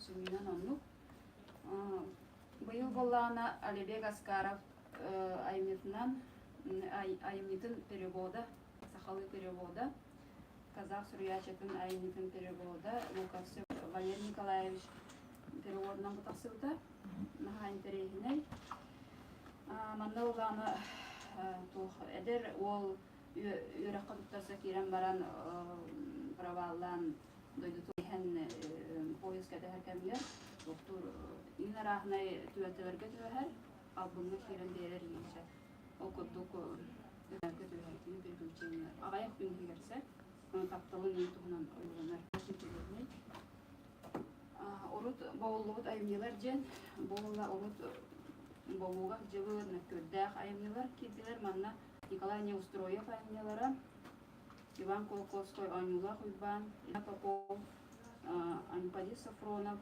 Сүнньүнэн оннук. Быйыл буоллаҕына Алибек Аскаров айымньытынан айымньытын перевода, сахалыы перевода, казах суруйааччытын айымньытын перевода Луковцев Валерий Николаевич переводунан бу тахсыбыта. Наһаа интэриэһинэй. Манна улаана туох эдэр уол үөрэххэ туттарса киирэн баран проваллаан дойдутун иһэн поезд кэтэһэр кэмигэр туохтуур иин арааһынай түбэлтэлэргэ түбэһэр, албыҥҥа киирэн биэрэр иҥчэ. Ол курдук түбэһэр приключение аҕыйах күн иһигэр сөп. Тапталын иин туһунан ойууланар. Урут бобуллубут айымньылар диэн буолла урут бобууга дьыбы мөккүөрдээх айымньылар киирдилэр. Манна Николай Неустроев айымньылара, Иван Кулаковскай Оонньуулаах Уйбаан, Илья Попов, Анипадий Софронов,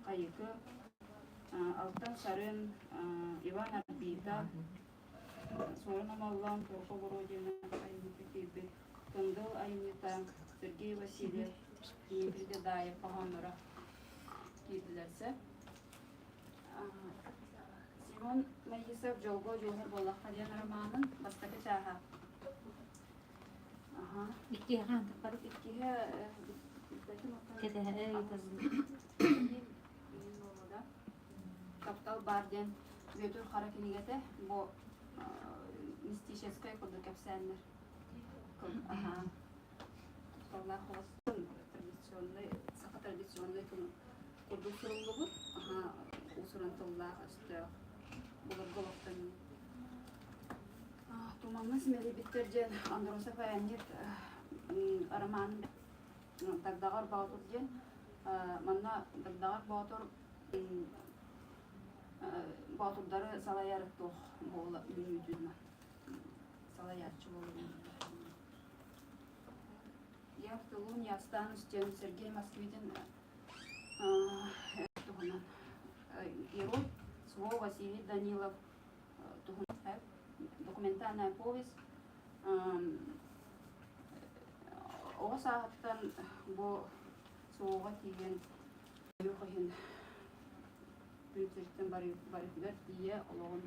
Хайыкы, Алтан Сарын, Иван Арбита, Суорун Омоллоон, Торҕо Бородина айымньыта киирбит, Кындыл айымньыта, Сергей Васильев, Дмитрий Дадаев хоһоонноро киирдилэрсэ. Семен Маисов «Дьолго дьулуһар буоллахха» диэн романын бастакы чааһа. Иккиһэ хаантахпар Иккиһэ кэтэһэ Таптал баар диэн Бүөтүр Хара кинигэтэ бу мистическай курдук кэпсээннэр. Тапталлаах традиционный саха традиционный курдук суруллубут уус-уран тыллаах өстөөх былыргы олохтон Тумаҥҥа симэлийбиттэр диэн Андросов айанньыт роман Дагдаҕар Боотур диэн манна Дагдаҕар Боотур боотурдары салайар туох буола үүнүүтүн салайааччы буолар. Я в тылу не останусь диэн Сергей Москвитин туһунан герой СВО Василий Данилов туһунан документальная повесть оҕо сааһыттан бу СВО-ҕа тиийэн иһин күн сириттэн барытыгар тиийэ олоҕун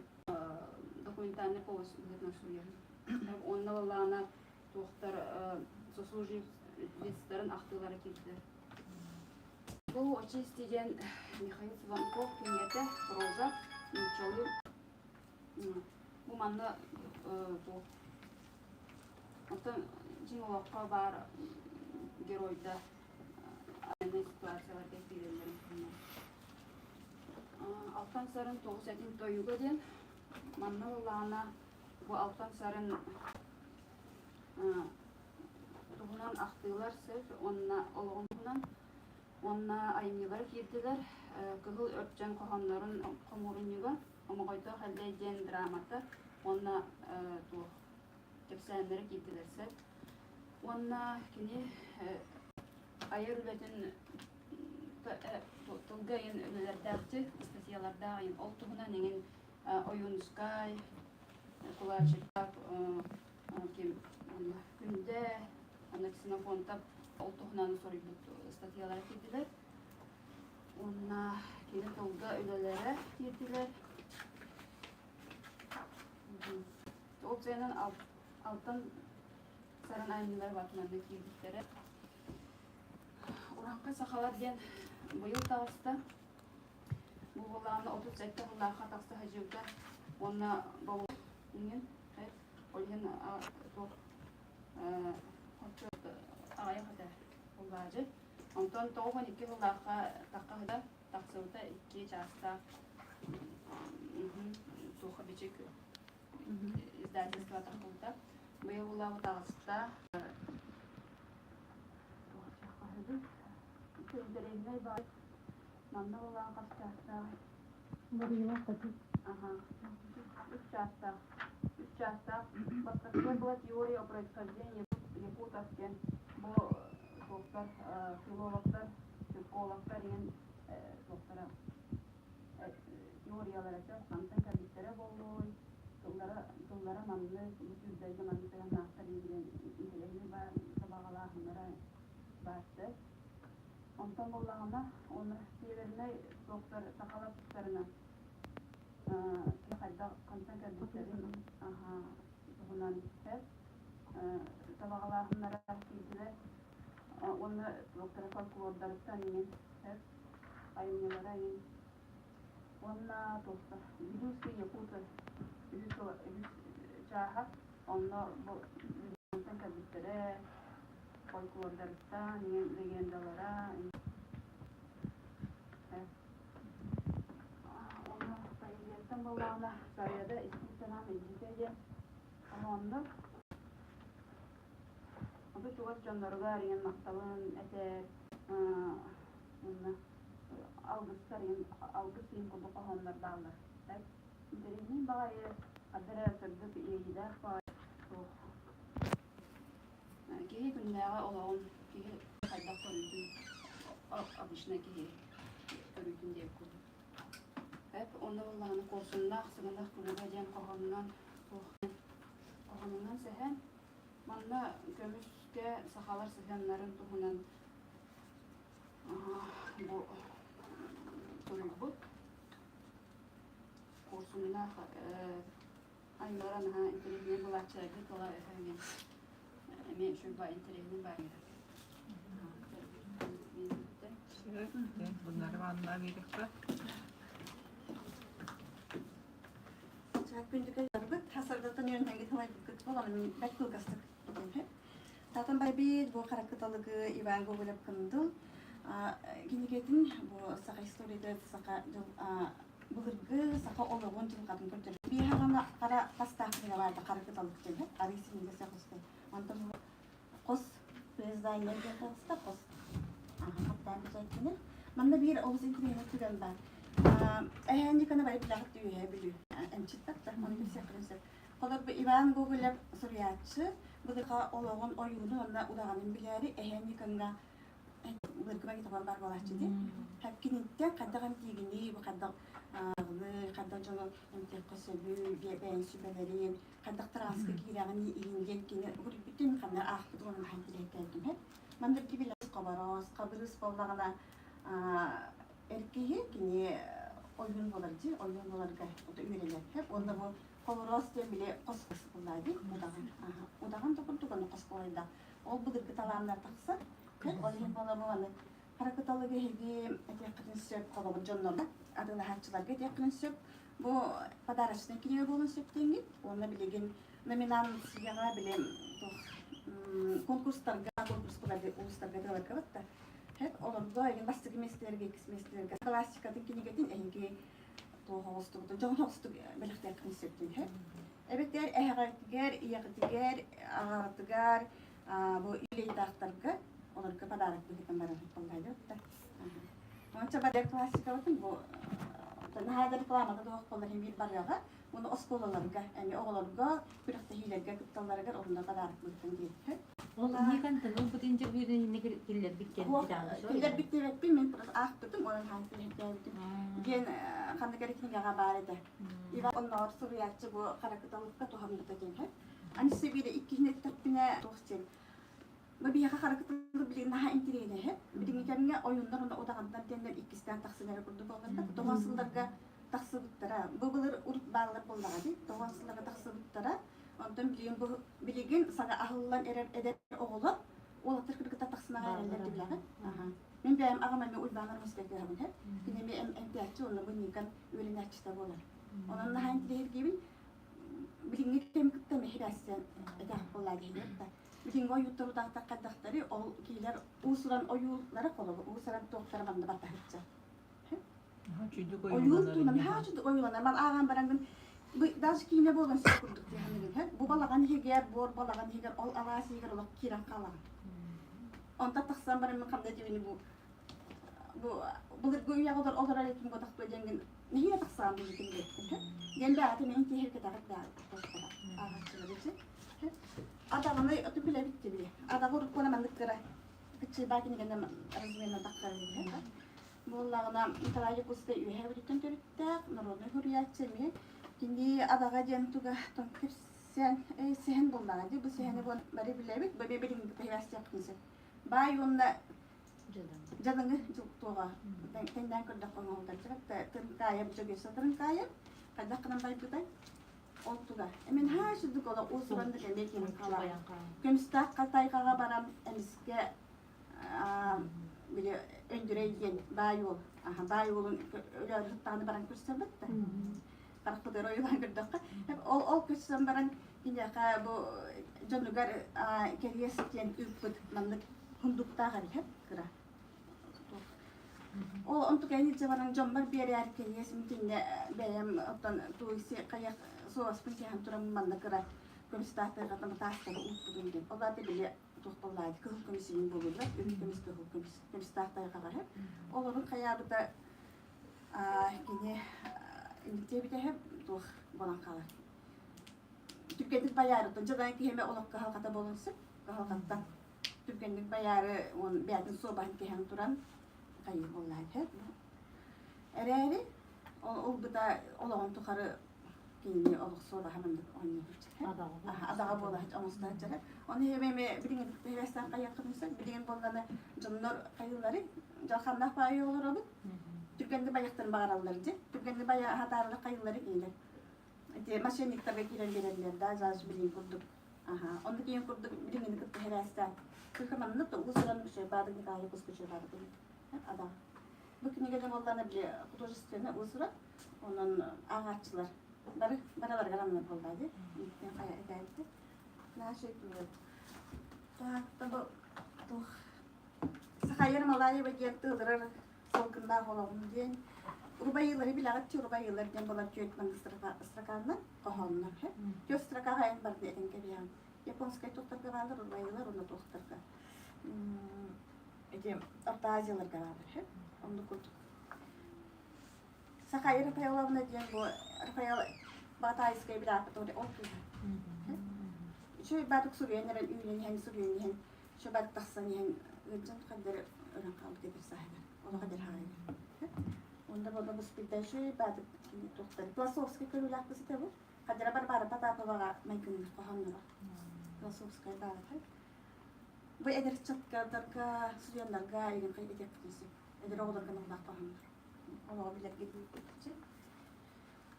документальный повесть быһыытынан суруйар. Уонна былаана туохтар сослуживецтарын ахтыылара киирдилэр. Бу очисти диэн Михаил Цыганков кинигэтэ проза нууччалыы бу манна туох оттон дьиҥ олоххо баар геройдар ситуацияларга киирэллэрин туһунан. Алтан Сарын тоҕус этин тойуга диэн манна ыллаана бу Алтан Сарын туһунан ахтыылар сөп уонна олоҕун туһунан уонна айымньылара киирдилэр. Кыһыл Өрчөн хоһооннорун хомуурунньуга Омоҕойдоох Эллэй диэн драмата уонна туох кэпсээннэрэ киирдилэр сөп. Уонна кини айар үлэтин тылга ыйын үлэлэрдээхтик, ыстатыйалардаах ыйын ол туһунан эҥин Ойуунускай, Кулачиков, ким Күндэ, аны Ксенофонтов ол туһунан суруйбут ыстатыйалара киирдилэр. Уонна кини тылга үлэлэрэ киирдилэр. Ол сыанан алтан сарын айымньылар батманна киирбиттэрэ. Урааҥхай сахалар диэн быйыл таҕыста. Бу буоллаҕына 37 сыллаахха тахса сылдьыбыта уонна иҥин ол иһин туох аҕыйах этэ буллаадьы. Онтон 92 сыллаахха тахха тахсыбыта икки чаастаах туох бичик издательство тахсыбыта. Быйыл улаабыт таҕыста. Интэриэһинэй баар Манна улаан хас чаастаах? Барыылаах такий. Ага. Үс чаастаах. Үс чаастаах. Бастакы была теория о происхождении якутов диэн бу туохтар филологтар, тюркологтар диэн туохтара теориялара сөп хантан кэлбиттэрэ буолуой, тыллара тыллара маннык, бу түүрдэргэ маннык сыһыаннаахтар диэн интэриэһинэй баар сабаҕалааһыннара баар сөп. Онтон буоллаҕына, уонна севернай туохтар сахалар тустарынан хайдах хантан кэлбиттэрин туһунан сөп табаҕалааһыннара киирдилэр уонна туохтара фольклордарыттан иҥин сөп айымньылара иҥин уонна туохтар Вилюйские якуты үһүс үһүс чааһа онно бу Вилюйтан кэлбиттэрэ фольклордарыттан иҥин легендалара Онно поэзияттан буоллаҕына Сарыада истиҥ санаам илдьитэ диэн хоһооннор. Оту чугас дьонноругар ийэн махталын этэр уонна алгыстар ийэн алгыс ийэн курдук хоһооннор бааллар. Интэриэһинэй баҕайы ханна эрэ сырдык иэйиилээх баҕайы суох. Киһи күннээҕи олоҕун киһи хайдах көрүүтүн обычно киһи көрүүтүн диэбит курдук. Эп онно буоллаҕына куорсуннаах сыгынах күлүгэ диэн хоһоонунан туох хоһоонунан сэһэн манна көмүскэ сахалар сыһыаннарын туһунан бу суруйбут куорсуннаах Аймалара наһаа интэриэһинэй булааччыларга тыла өһө эмиэ эмиэ үчүгэй интэриэһинэй баайыра. Bunları vallahi биэриэххэ. Күндүкэлэрбит хасардatan үөрэнэги талайбыккыт буолан бэрт кылгастык Татан байбит бу харакыталыгы Иван Гоголев кындыл кинигэтин бу саха историята саха былыргы саха олоҕун дьылҕатын көрдөрөр. Биир хара тастаах кинигэ баарда хара кыталык диэн арыы синньигэс хосто. Онтон хос признание диэн таҕыста хос хаттаан бэчээттэнэр. Манна биир олус интэриэһинэй түгэн баар. Эһээнньиканы бары билэҕит үөһээ Бүлүү. Эмчит да, ону кэпсиэххин сөп. Холобур, Иван Гоголев суруйааччы былыргы олоҕун ойуунун уонна удаҕанын билээри эһээнньикаҥҥа былыргы магнитофон баар буолааччы дии. Киниттэн хайдах эмтиигиний, бу хайдах хайдах дьону эмтиэххэ сөбүй, бэйэҥ сүбэлэрин, хайдах тырааска киирэҕиний иһин диэн кини уруйбутун ханна аахпыт уонна хаһан тирээтээбитим. Маннык билэс хобороос, хабырыыс буоллаҕына эр киһи кини ойуун буолар дии, ойуун буоларга үөрэнэр. Уонна бу хобороос диэн били хос буоллаа дии, удаҕан. Удаҕан да курдук аны хос буолайда. Ол былыргы талааннар тахсар. Ол иһин буолабы аны хара кыталыгы эһиги этиэххитин сөп, холобур дьоннорго атыылаһааччыларга этиэххитин сөп. Бу подарочнай кинигэ буолуон сөп диэҥҥит. Уонна билигин номинацияҕа били туох конкурстарга, конкурстарга улуустарга тыаларга батта. Олорго эйигин бастакы миэстэлэргэ, иккис миэстэлэргэ классикатын кинигэтин эһиги туох оҕустугутун, дьон оҕустук бэлэхтиэххитин сөп диэн. Эбэтэр эһэҕитигэр, ийэҕитигэр, аҕаҕытыгар бу юбилейдаахтарга олорго подарок быһыытынан баран боллайдыбыт да. Онча бар классикабытын бу наһаа да рекламата туох боллар биир барыаҕа уонна оскуолаларга эми оҕолорго күрэхтэһиилэргэ кытталларыгар онно подарок быһыытынан диэбит. Ол Никонтан ылбыт интервьюну иннэ киллэрбит Киллэрбит диэбэппин мин просто аахпытым онон хаан киллэрбитим диэн ханнык эрэ кинигэҕэ баар этэ. Иван оннооҕор суруйааччы бу харакыталыкка туһаммыта диэн. Аны биирэ иккиһин эттэхпинэ туох диэн бу биһиэхэ харакыталы билигин наһаа интэриэһинэй. Билиҥҥи кэмҥэ ойууннар уонна удаҕаннар диэннэр иккистээн тахсан эрэ курдук буолбатах. Тоҕо сылларга тахсыбыттара. Бу былыр урут бааллар буоллаҕа дии. Тоҕо сылларга тахсыбыттара. Онтон билигин бу билигин саҥа аһыллан эрэр эдэр оҕолор уолаттар кыргыттар тахсынаҕа эрэллэр дибилэҕин. Мин бэйэм аҕам эмиэ Уйбаан Армыскайга ыһабын. Кини эмиэ эмтээччи уонна бу Никон үөрэнээччитэ буолар. Онон наһаа интэриэһиргиибин. Билиҥҥи кэм кытта мэһирээссэн этэх буоллаа диһилэр да. Билиҥҥи ойууттар утаахтар хайдахтары ол киилэр уус-уран ойуулара холобур уус-уран туохтара манна баттаһычча. Ойуун туунан наһаа үчүгэй ойууланар. Мал ааҕан бараҥҥын бу даже киинэ буолан сөп курдук дии саныгын. Бу балаҕан иһигэр, буор балаҕан иһигэр, ол алаас иһигэр олох киирэн хаалаҕын. Онтон тахсан баран мин ханна диэбини бу бу былыргы үйэҕэ олор олорор этим ботахпа диэҥҥин нэһиилэ тахсаан билбитим диэбитим. Диэн бэҕэтэ мин тиэһэр кэтэҕит да ааҕаччылар Адаҕаны оту билэбит дии Адаҕы уруккуна маннык кыра кыччыйбаа кинигэнэн размерынан тахсар Буоллаҕына Николай Якутскай Үөһээ Бүлүүттэн төрүттээх, народнай суруйааччы эмиэ. Кини Адаҕа диэн туга кэпсээн сэһэн буоллаҕа дии. Бу сэһэни бары билэбит, бу эмиэ билиҥҥи бэһибээстиэхпин сөп. Баай уонна Дьадаҥы туоҕа тэҥнээн көрдөххө оҥоһуллар. Тырыҥкаайап Дьөгүөссэ Тырыҥкаайап хайдах гынан байбытай? Ол туга. Эмин хаа сүрдүк олох уус-уран да кэмиэ киһи хаалар. Көмүстээх тайҕаҕа баран эмискэ били Өндүрэй диэн баай уол баай уолун өлөөрү баран көрсөбүт да харахпытыгар ойуулаан көрдөххө ол ол көрсөн баран киниэхэ бу дьонугар кэриэс диэн ыыппыт маннык хундуктаах эбит кыра ол онтук эн илдьэ баран дьоммор биэрээр кэриэс митиннэ бэйэм оттон туйси хайах суоспун кэһэн туран манна кыра көмүстаахтарга таастары ууппутум диэн ол аата били туох буоллаайт кыһыл көмүс иҥин буолуллар үрүҥ көмүс кыһыл көмүс көмүстээх тайҕаҕа олорун хайаабыта кини инниктиэбитэһэ туох буолан хаалар түргэнник байаарыттан дьадаҥ киһимэ олох кыһалҕата буолун сөп кыһалҕаттан түргэнник байаары уон бэйэтин суобаһын кэһэн туран хайыы буоллаан эрээри ол ылбыта олоҕун тухары кинини олох суобаһа маннык оонньуур адаҕа буола оҥостааччылар ону эми билигин тэһэстэн хайыаххытын сөп билигин буолланы дьоннор хайыылары дьалханнаах баайы олоробут түргэнник байахтарын баҕараллар дьэ түргэнник бая хатаарылар хайыылары кинилэр ити мошенниктарга киирэн биэрэллэр да заж билин курдук аха онну киин курдук билиҥини кытта хэрэстээн кыха маннык уус-уран баадык Николай Кускучеваадык адаҕа Бу кинигэни буоллаҕына били художественнай уус-уран, онон ааҕааччылар бары барыларыгар ананар буоллаа дии. Хайа этээбитэ. Наша кинигэ. Так, бу туох Сахайар Малаева диэн тыылырар салгыннаах олоҕум диэн рубаилары билэҕит рубаилар диэн буолар түөрт маннык строканнан хоһооннор. Түөрт строкаҕа эн барда этэн кэбиһэҕин. Японскай туохтарга бааллар рубаилар уонна туохтарга. Ити Орто Азияларга бааллар. Оннук курдук. Сахайы Рафаэловна диэн бу Рафаэл Батайскай билааппыт ол кыыһа. Үчүгэй баатык суруйан эрэн үүнэн иһэн суруйан иһэн үчүгэй баатык тахсан иһэн ыалдьан ханна эрэ өлөн хаалбыт эдэр сааһыгар. Олох эдэр хаайыгар. Онно буолла бу үчүгэй баатык туохтар философскай көрүүлээх кысыта бу. Хадара Варвара Потаповаҕа майгынныыр хоһоонноро. Философскай баата. Бу эдэр ыччаттарга, студеннарга игин этиэхпитин сөп. Эдэр оҕолорго наллаах хоһооннор. Олоҕу билэргэ диэбиппит.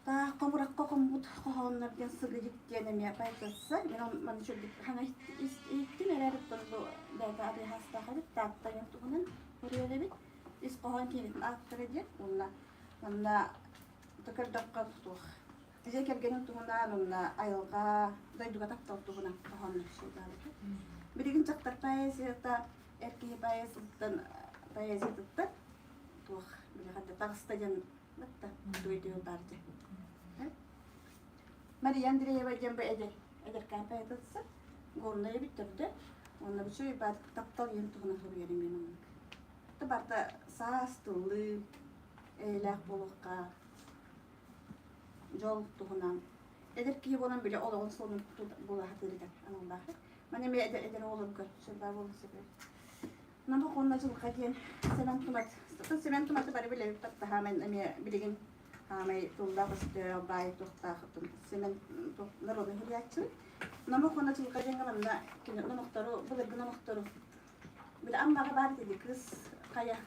Таах хомурахха хоммут хоһооннор диэн сыгыйык диэн эмиэ поэтесса. Мен маны чөлбүт хаҥа иһиттим эрээри бу бэйэтэ атыйхастаах эбит. Таатта диэн туһунан ырыа эбит. Ис хоһоон киинэтин ааптара диэн. Уонна манна көрдөххө туох Дьиэ кэргэнин туһунан уонна айылҕа, дойдуга таптал туһунан хоһооннор суруйдаабыт. Билигин дьахтар поэзията эр киһи поэзиятыттан поэзиятыттан туох билэҕэ таҕыста диэн батта өйдөбүл баар дьэ. Мария Андреева диэн бу эдэр эдэркээн поэтесса Горнай эбит төрдө уонна бу баар таптал диэн туһунан суруйар эмиэ маннык. Барыта саас тыллыы, эйэлээх буолуохха дьол туһунан эдэр киһи буолан били олоҕун суолун була сатыырыгар аналлаах. Маны эмиэ эдэр эдэр оҕолорго сүрбаа буолуон сөп. Намах уонна дьылҕа диэн Сэмэн Тумат. Сэмэн Туматы бары билэбит таптаһаамай эмиэ билигин хаамай тыллаах өстөөх баай туохтаах Сэмэн народный суруйааччы. Намах уонна дьылҕа диэҥҥэ манна кини номохтору былыргы номохтору били Аммаҕа баар ити кыыс хайа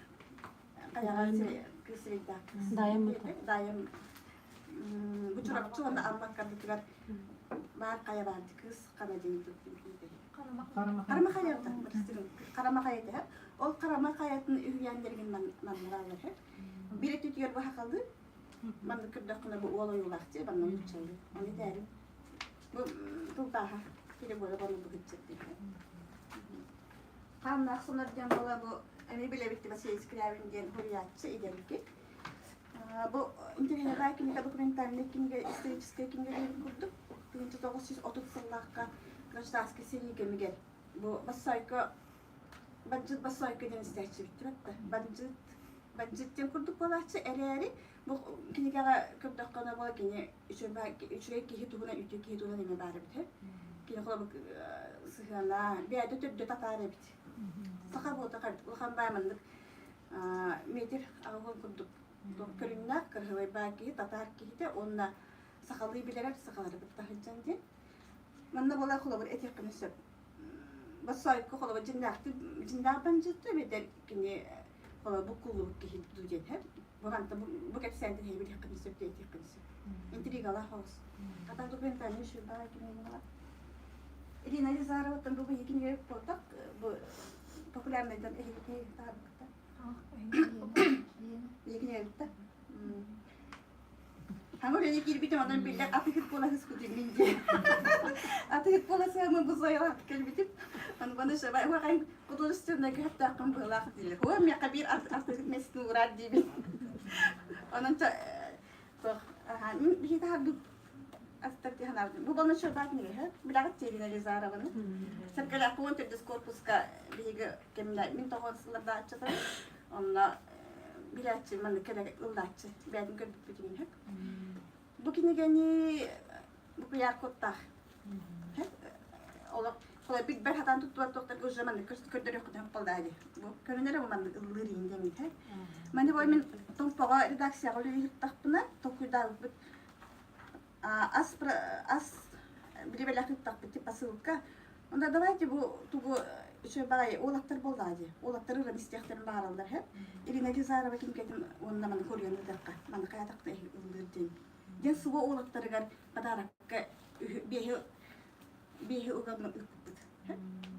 хайаҕа кыыс сирэйдээх кыыс. Дайым Дайым бу Чурапчы уонна Амма ардытыгар баар хайа баар кыыс хана диэн Харама хайата Харама хайата ол Харама хайатын үһүйээннэригин маннараллар бир өттүтүгэр бу хахалы маннык көрдөххүнэ бу уол ойуулаах дии манна нууччалыы ону этээрим бу тылтааха перевода бару быһыччат Хааннаах сонор диэн буола бу эмиэ билэбит Василий Скрябин диэн суруйааччы идэлги. Бу интэриэһинэй кинигэ документальнай кинигэ историческай кинигэ курдук 1930 сыллаахха гражданскай сэрии кэмигэр бу Бассойко бандьыт Бассойко диэн истээччибит да бандьыт бандьыт диэн курдук буолааччы эрээри бу кинигэҕэ көрдөххө буола кини үчүгэй киһи туһунан үтүө киһи туһунан эмиэ баар эбит кини холобур сыһыана бэйэтэ төрдө татаар эбит саха буолта улахан баай маннык метр аҕыһын курдук көрүҥнээх кырыһыбай баай киһи татаар киһитэ уонна сахалыы билэрэр сахалары кытта сылдьан диэн манна буолар холобур этиэххинэ сөп Бассойко холобур дьиннээхтик дьиннээх бандьыытта эбэтэр кини. Холобур, буккуллубут киһи дуу диэн һэп. Бу манта бу кэпсээнтэн эһиги билиэххитин сөп диэтиэххин сөп. Интригалаах олус. Хата документальный шүрбаҕа кинигэ буолар. Ирина Елизароваттан бу биһиги кинигэ буолтах бу популярныйдан эһиги таһаарбыкта. Биһиги кинигэбитта. Хаҥа үлэни киирбитим, онон биллэр атыһыт буола сыспытым мин диэн. Атыһыт буола сыамы бу Зоялаах кэлбитим. Ону баны шабай уһаҕайым художественнай көһөптөөххүн быһылаах дииллэр. Хуа миэхэ биир атыһыт местин уураар диибин. Онон туох мин биһи таһарбыт астар дии санаабытым. Бу балны шабаат ньүһэ билэҕит Ирина Елизарованы. Сэргэлээх уон төрдүс корпуска биһиги кэмнэ мин тоҕо сыллардааччытым. Онно билээччи маннык кэлэ ыллааччы бэйэтин көрбүппүтүн иһэ. Бу кинигэни бу куйаар кодтаах. Олох холой бит хатан туттубат туохтарга уже маннык көрдөрүөххүтүн боллаа дии. Бу көрүнэрэ бу маннык ыллыыр иин диэн Маны бой мин Томпоҕо редакцияҕа үлэлиир толкуйдаабыппыт ас ас билибэлэх ыттахпыт типа посылка. Онда давайте бу тугу үчүгэй баҕайы уолаттар буоллаҕа дии. Уолаттар ыран истиэхтэрин баҕараллар һэ. Ирина Елизарова кинигэтин уонна маны коруйан ыытыахха. Маны хайатахта ыллыыр диэн. Диэн суба уолаттарыгар подарокка биэһи биэһи уган ыыппыппыт.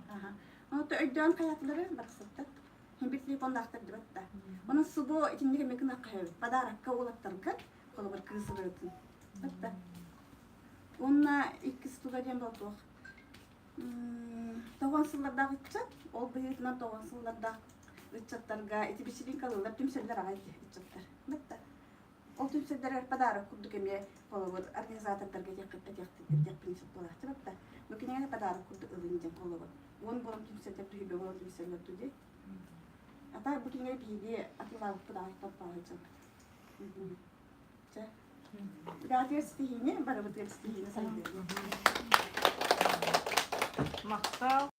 Аха. Онто өйдөөн хайатылары барсыттар. Хин бир телефондаахтар дибэт да. Онон субу итинник эмэ гынахха подарокка уолаттарга холобур кыыс ырыатын. Батта. Уонна иккис туга диэн болтуох. Тоҕон сыллардаах ыччат, ол быһыытынан тоҕон сыллардаах ыччаттарга ити бичилиҥкалыылар түмсэллэр аҕай ыччаттар. Батта. Ол түмсэллэригэр подарок курдук эмиэ холобур организатордарга этиэхпин сөп буолааччы батта. Бу кинигэни подарок курдук ылын диэн холобур. Уон буолан түмсэллэр түһүлгэ буолан түмсэллэр дуу Ата бу кинигэ биһиги атыылаабыппыт аҕай топпоҕой дьоммут. Чэ. Бэҕэтигэр ситиһиини, барыбытыгар ситиһиини сайдыыны. Махтал.